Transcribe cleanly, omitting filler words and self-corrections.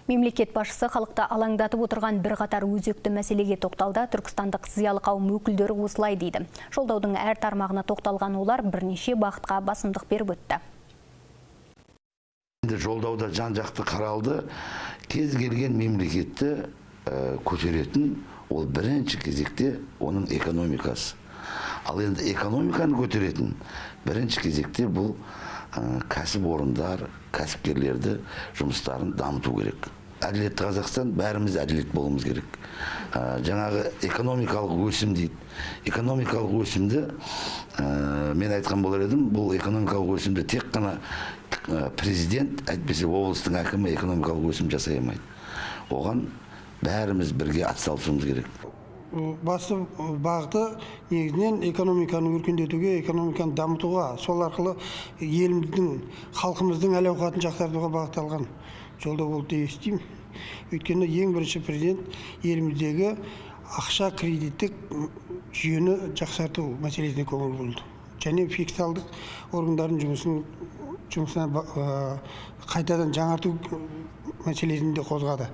Мемлекет басшысы халықты алаңдатып отырған бірқатар өзекті мәселеге тоқталды. Түркістандық зиялы қауым өкілдері осылай дейді. Жолдаудың әр тармағына тоқталған олар бірнеше бағытқа басымдық беріп өтті. Енді жолдауда жан-жақты қаралды. Кез келген мемлекетті көтеретін ол бірінші кезекте оның экономикасы. Ал енді экономиканы көтеретін бірінші кезекте бұл кәсіпорындар, кәсіпкерлерді жұмыстарын дамыту керек. Әділетті Қазақстан, бәріміз әділет болуымыз керек. Жаңағы экономикалық өсім дейді. Экономикалық өсімді мен айтқан болар едім, бұл экономикалық өсімді тек қана президент, әйтпесе облыстың әкімі экономикалық өсім жасай алмайды. Оған бәріміз бірге атсалысуымыз керек. Басты бағыты негізінен экономиканы өркендетуге, экономиканы дамытуға, сол арқылы еліміздің, халқымыздың әл ауқатын жақсартуға бағытталған жолдау болды деп естимін. Өйткені ең бірінші президент еліміздегі ақша кредиттік жүйені жақсарту мәселесіне көңіл бөлді. Және фискалдық органдардың жұмысына қайтадан жаңарту мәселесін де қозғады.